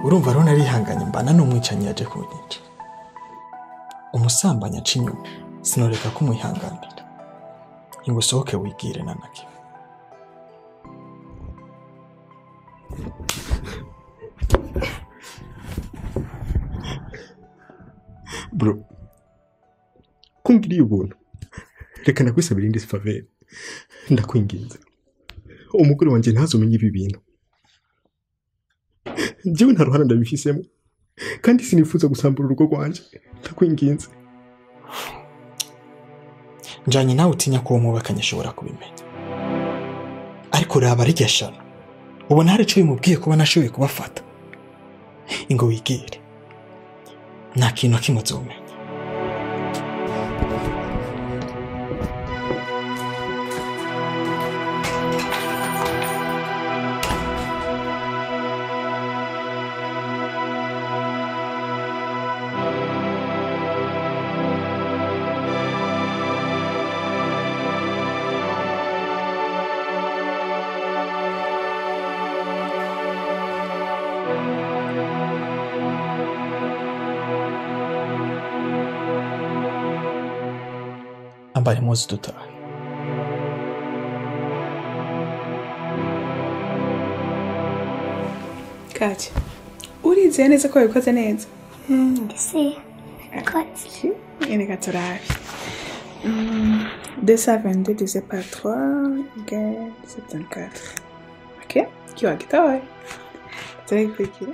Urumva rero narihanganye mbana n'umwicanyi yaje kunyica. Umusambanyi aca inyuma, sinoreka kumwihanganira. Ngo usohoke wigire na nakimwe. Bro, kungiriye ubuntu, reka ndakwisabira indi faveur. Ndakwinginze, umugore wanjye ntazumenye ibi bintu. Njyewe nta ruhara ndabifisemo, kandi sinifuza gusambura urugo rwanjye. Ndakwinginze. Njanye nawe utinya ko uwo mwubakanye ashobora kubimenya. Ariko raba rirya shano, ubona hari ico bimubwiye kuba nashoboye kubafata. Ingo wigire, nta kintu na kimwe uzomenya. Ambara impuzu dutahe. Kati, urizeye neza ko wabikoze neza? Ndizeye. Nabikoze. Reka turabe. 222 divisé par 3 égale 74. Ok, kiwa gitoye. Turagikurikira.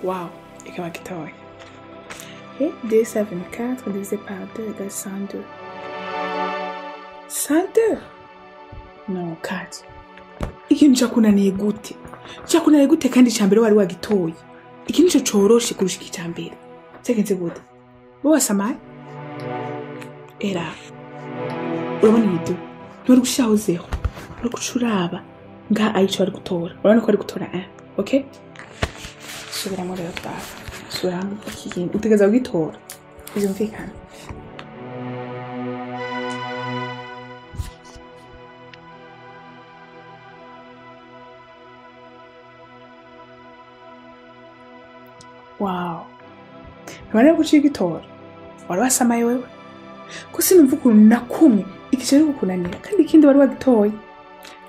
Wow, ikaba gitoye. Et 224 divisé par 2 égale 102. 102? No, Kati. Ikintu cakunaniye gute? Cakunaniye gute kandi icambere wari wagitoye? Iki nico coroshe kurusha icambere. Cyagenze gute? Bo wasamaye? Era. Urabona ibyo? Nturi gushaho zero. Uri gucuraba nga ayico ari gutora. Urabona ko ari gutora 1. Okay? Subiramo rero twaba. Subiramo iki kintu utegeza kugitora. Bizumvikana. Wow. Ntabona guciye igitora. Wari wasamaye wewe? Ko sinumva ukuntu nakumwe iki cari kukunanira kandi ikindi wari wagitoye.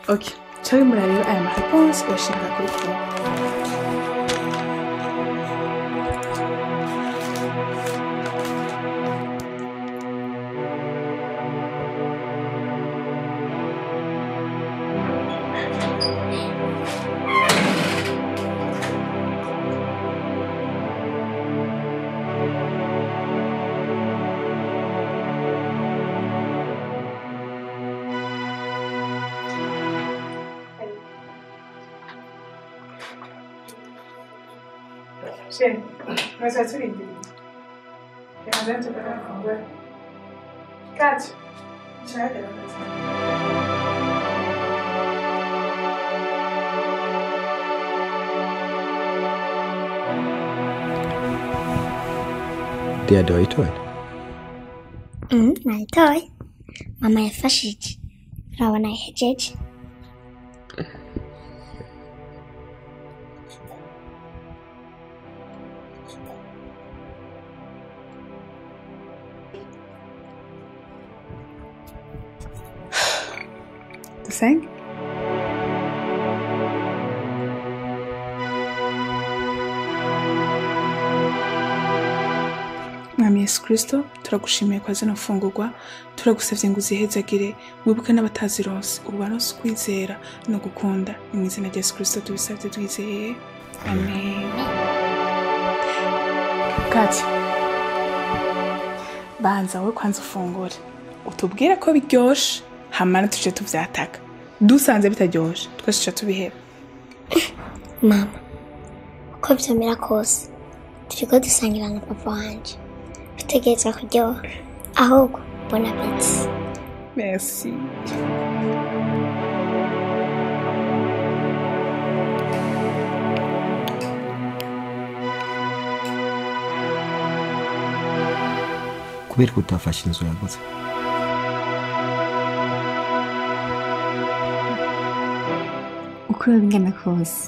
Okay. Cari muri rero aya ma réponse uyashinga kuri 3. Chérie, mwese turindiriye. Reka nze tugane gufungura. Kati, nshaka rero. Dea wayitoye? Nayitoye. Mama yafashije. Urabona ayihejeje. Dusenge? Mwami Yesu Kristo, turagushimiye kwa zino mfungurwa, turagusavye ngo uzihezagire, wibuke n'abatazironse, ubaronse ukwizera no gukunda. Ni mu izina rya Yesu Kristo tubisavye twizeye. Amen. Kati, banza wowe kwanza ufungure, utubwire ko biryoshe, hamana tuje tuvyataka. Dusanze bitaryoshe, twese tuca tubiheba. Mama, uko vyomera kose, turiko dusangira na papa wanje. Bitegerezwa kuryoha, ahubwo bon appétit. Merci. Kubera ko utafashe inzu yagutse. Uko biba bingana kose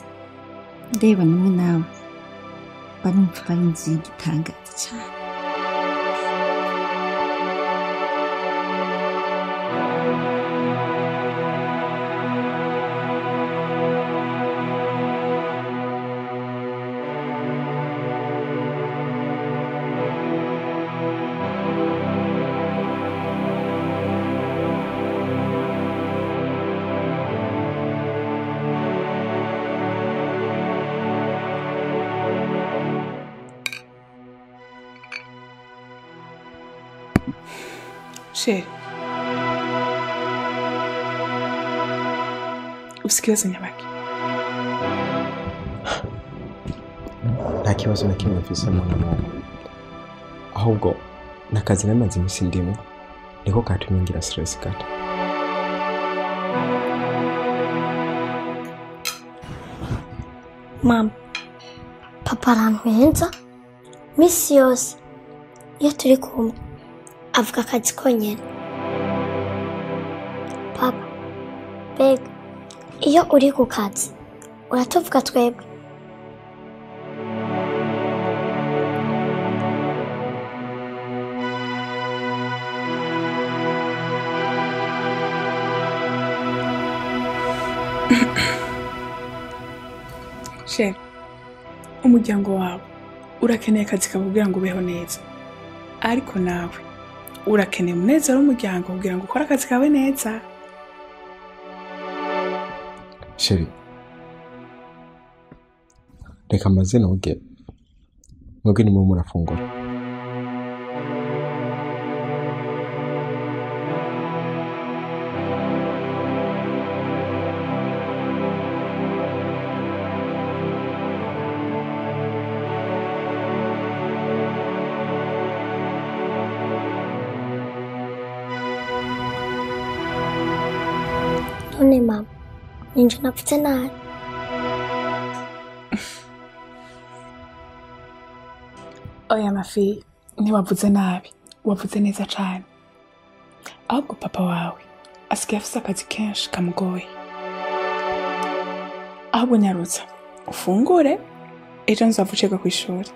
ndebona umwe nawe barumva ari inzu y'igitangaza cyane. Chéri, ufise ikibazo nyabaki? Nta kibazo na kimwe mfise mwana mama, ahubwo nakazi namaze iminsi ndimo niko katumye ngira stress gato. Mama, papa arantwenza misi yose iyo turi kumwe avuga akazi konyene. Papa, mbega iyo uri ku kazi uratuvuga twebwe? Chéri, umuryango wawe urakeneye akazi kawe kugira ngo ubeho neza, ariko nawe urakeneye umunezero w'umuryango kugira ngo ukore akazi kawe neza. Chéri, reka maze noge, mwebwe nimwe murafungura. None mama, ninje napfutse nabi? Oya mafi, ntiwavuze nabi, wavuze neza cane. Ahubwo papa wawe asigaye afise akazi kenshi kamugoye. Ahubwo nyarutsa ufungure, ejo nzova ucega kw'ishuri.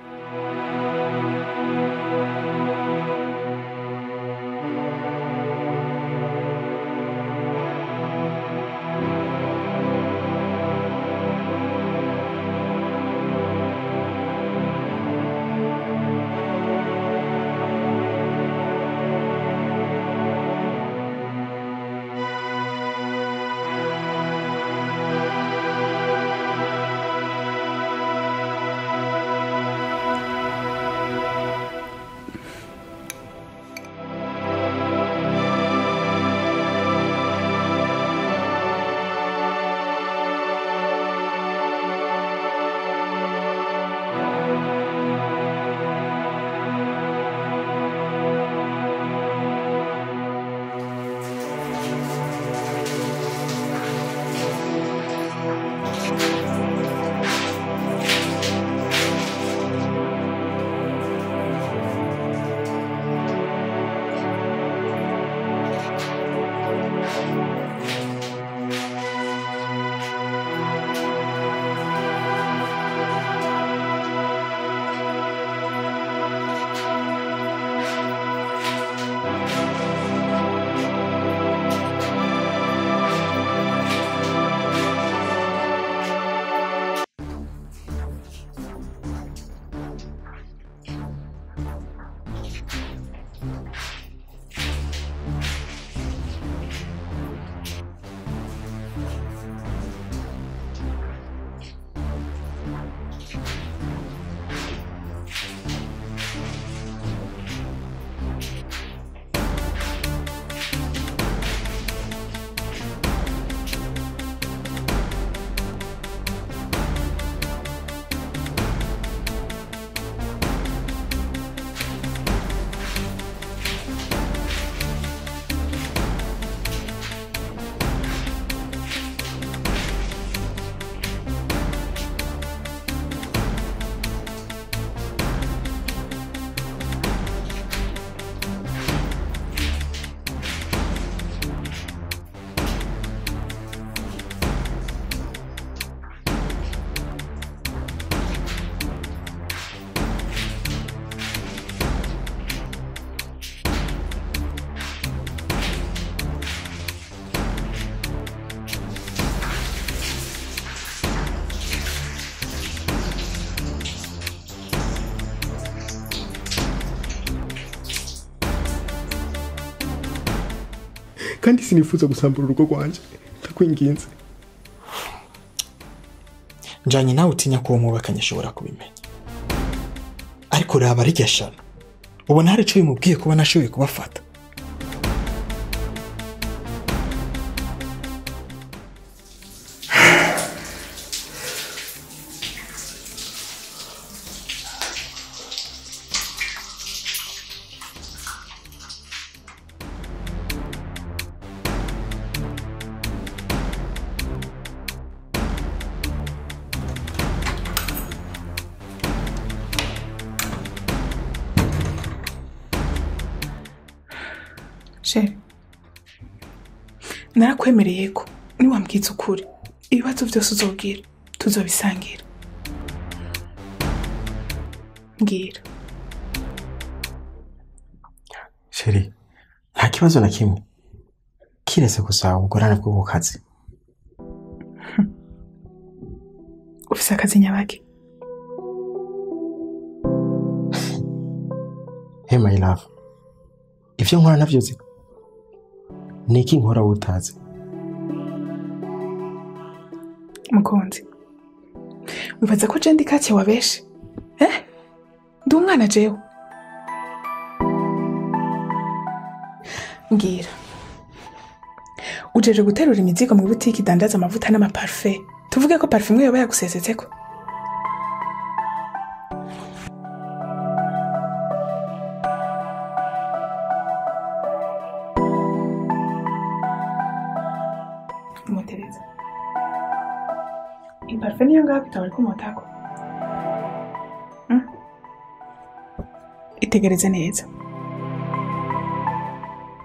Kandi sinifuza gusambura urugo rwanje. Ndakwinginze. Njanye nawe utinya ko uwo mwubakanye ashobora kubimenya. Ariko raba rirya shano. Ubona hari ico bimubwiye kuba nashoboye kubafata. Chéri, narakwemereye ko niwambwiza ukuri ibibazo byose uzobwira tuzobisangira. Mbwira. Chéri, nta kibazo na kimwe kiretse gusa ubugorane bwo ku kazi. Ufise akazi nyabaki? Hey my love, ivyo nkora navyo uzi? Niki nkora utazi? Mukunzi, wibaza ko je ndi kake wabeshe? Ndi umwana jewe. Mbwira, ujeje guterura imizigo mu butiki idandaza amavuta n'amaparufe, tuvuge ko parufe imwe yoba yagusesetseko? Mutereza, iyi parufe niyo ngaho bitaba ariko umutako. Itegereze neza.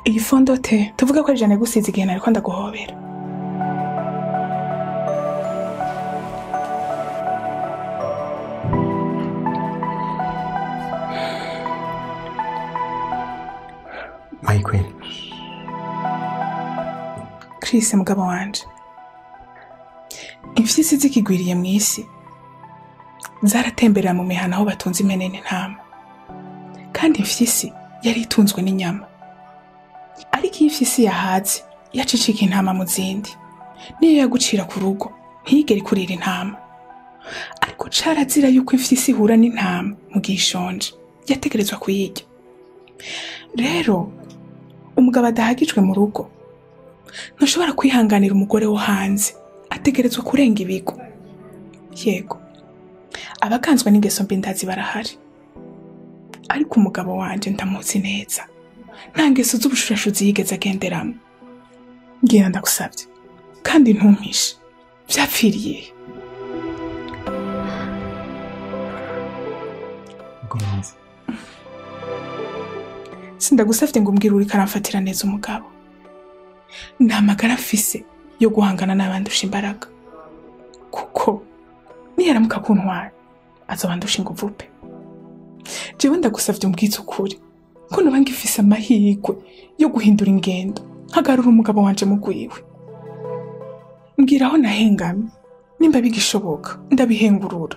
Iyi fondote tuvuge ko ari jane gusiza igihe nariko ndaguhobera. My queen. Chris mugabo wanje, imfyisi zikigwiriye mw'isi zaratemberera mu mihana aho batunze impene n'intama, kandi imfyisi yari itunzwe n'inyama. Ariko iyo imfyisi yahaze yacicika intama mu zindi, niyo yagucira ku rugo ntiyigere ikurira intama. Ariko carazira yuko imfyisi ihura n'intama mu gihe ishonje, yategerezwa kuyirya. Rero umugabo adahagijwe mu rugo ntushobora kwihanganira umugore wo hanze, ategerezwa kurenga ibigo. Yego, abakanzwe n'ingeso mbi ndazi barahari, ariko umugabo wanje ndamuzi neza, nta ngeso z'ubushurashuzi yigeze agenderamo. Ngira ndagusabye kandi ntumpishe, vyapfiriye he? Mukunzi, Sindagusavye ngo umbwire uriko aramfatira neza umugabo. Nta magara mfise yo guhangana n'abandusha imbaraga, kuko niyaramuka kuntwara azobandusha inguvu pe. Jewe ndagusavye umbwize ukuri ko noba ngifise amahirwe yo guhindura ingendo nkagarura umugabo wanje mugwiwe. Mbwira aho nahengamye, nimba bigishoboka ndabihengurura.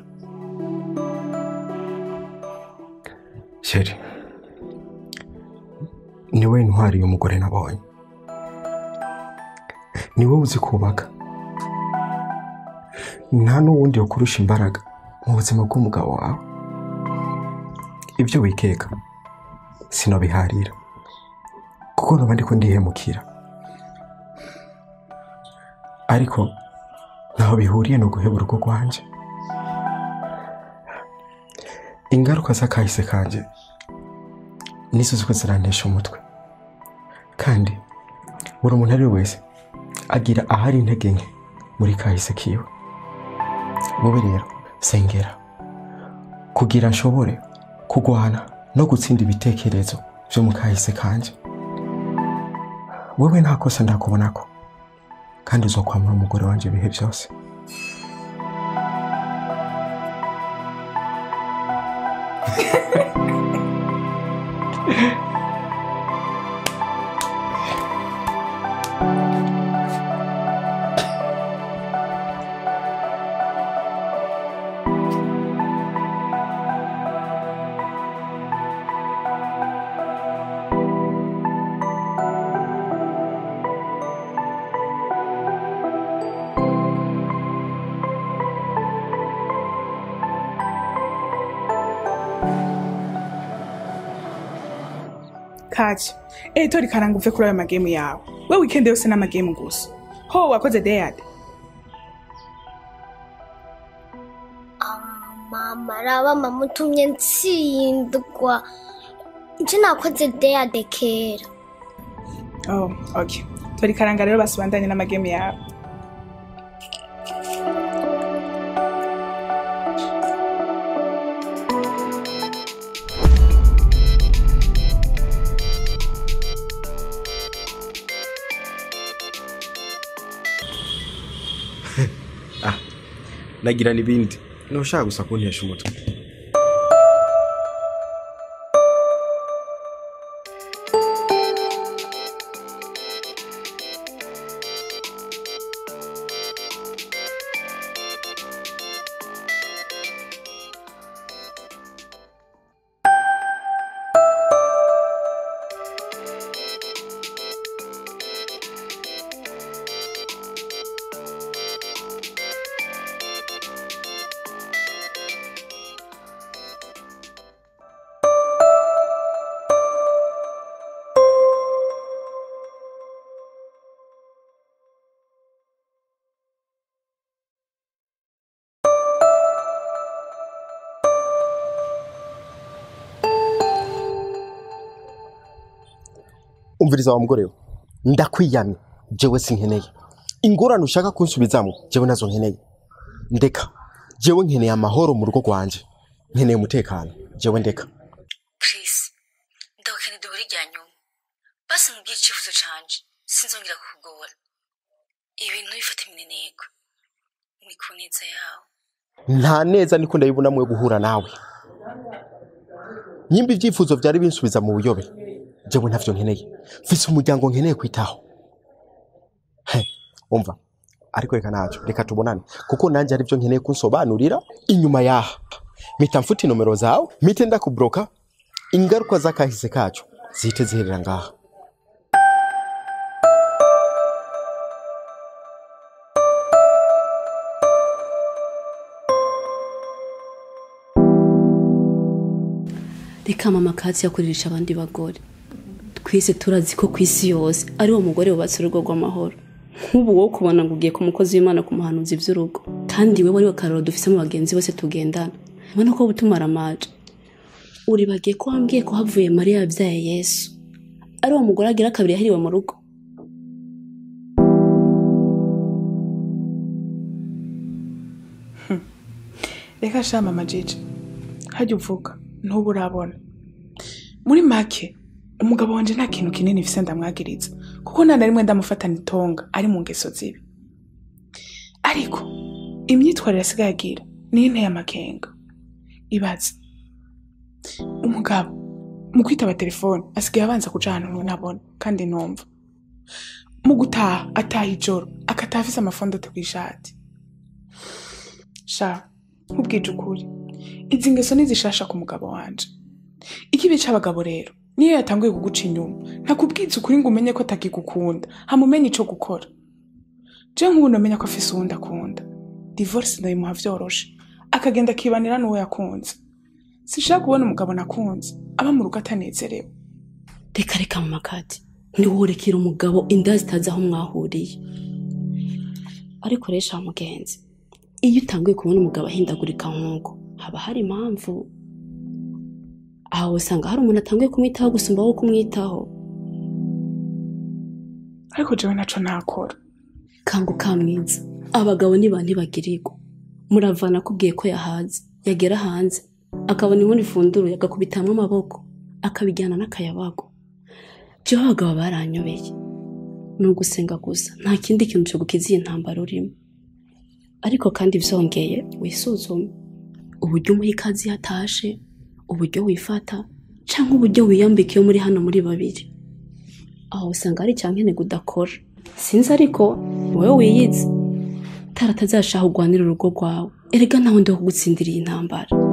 Chéri, niwe ntwari y'umugore nabonye. Niwe uzi kubaka. Nta n'uwundi yokurusha imbaraga mu buzima bw'umugabo wawe. Ibyo wikeka sinobiharira, kuko noba ndiko ndihemukira. Ariko ntaho bihuriye no guheba urugo rwanje. Ingaruka z'akahise kanje nizo ziko zirantesha umutwe. Kandi buri muntu ari wese agira ahari intege nke muri kahise kiwe. Wowe rero sengera kugira nshobore kugwana no gutsinda ibitekerezo vyo mu kahise kanje. Wewe nta kosa ndakubonako, kandi uzokwamura umugore wanje ibihe byose. Kaci tori karanga uve kuri ayo magemu yawe. We weekend yose n'amagemu gusa. Ho wakoze deyade. Mama raba mama utumye ntsindwa. Nje nakoze deyade kera. Oh, okay. Tori karanga rero basubandanye n'amagemu yawe. Nagira nibindi nushaka gusa kuntesha umutwe. Umviriza wa mugore we, ndakwiyamye jewe sinkeneye ingorane ushaka kunsubizamo, jewe nazo nkeneye. Ndeka jewe nkeneye amahoro mu rugo rwanje, nkeneye umutekano, jewe ndeka. Please ndakeneye duhuri rya nyuma basi mubwire icyifuzo canje, sinzongera kukugora. Ibintu bifata imineneko ni ku neza yawe. Nta neza niko ndabibona mwe guhura nawe. Nyimba ibyifuzo byari binsubiza mu buyobe, jewe ntavyo nkeneye. Mfise umuryango nkeneye kwitaho. Umva, ariko reka naco, reka tubonane kuko nanje ari byo nkeneye kunsobanurira inyuma yaha. Mpita mfuta inomero zawe, mpite ndakubroka, ingaruka z'akahise kacu zihite ziherera ngaha. Reka mama Katsi yakuririsha abandi bagore. Twese turazi ko kwisi yose ari wo mugore wubatse urugo rw'amahoro. Nk'ubu wo kubona ngo ugiye ku mukozi w'Imana kumuhanuza ivy'urugo, kandi wewe ari we karoro dufise mu bagenzi bose tugendana. Ubona ko butumara amaje. Uri bagiye ko wambwiye ko havuye Mariya yabyaye Yesu, ari wo mugore agira kabiri yahiriwe mu rugo. Reka sha mama Jiji, hajya uvuga ntubu urabona. Muri make umugabo wanje nta kintu kinini mfise ndamwagiriza, kuko nta na rimwe ndamufatana itonga ari mu ngeso zibi. Ariko imyitwarire asigaye agira niyo inteye amakenga. Ibaze umugabo mu kwitaba telefone asigaye abanza kuja ahantu ntabona kandi numva. Mu gutaha ataha ijoro akataha afise amafondote kw'ishati. Sha nkubwije ukuri, izi ngeso nizishasha ku mugabo wanje. Ikibi c'abagabo rero niyo yatanguye kuguca inyuma ntakubwiza ukuri ngo umenye ko atakigukunda, hamumenye ico gukora. Je nk'ubu nomenya ko afise uwundi akunda, divorce ndayimuha vyoroshe, akagenda akibanira n'uwo yakunze. Sinshaka kubona umugabo nakunze aba mu rugo atanezerewe. Reka reka mama Kati, ntiworekera umugabo inda zitazi aho mwahuriye. Ariko rero sha mugenzi, iyo utanguye kubona umugabo ahindagurika nk'uko, haba hari impamvu. Aho usanga hari umuntu atanguye kumwitaho gusumba wo kumwitaho. Ariko jewe naco ntakora. Kanguka mwiza, abagabo ni bantu bagirirwa. Muravana akubwiye ko yahaze, yagera hanze akabona inkono ifunduru agakubitamwo amaboko, akabijyana n'akayabago. Jewe abagabo baranyobeye. Ni ugusenga gusa, nta kindi kintu cyo gukiza iyi ntambara urimo. Ariko kandi vyongeye wisuzume uburyo umuha ikaze iyo atashe, uburyo wifata canke uburyo wiyambika iyo muri hano muri babiri. Aho usanga ari canke udakora. Sinzi ariko wowe wiyizi. Taratazashaha ugwanira urugo rwawe. Erega ntawe ndi kugutsindira iyi ntambara.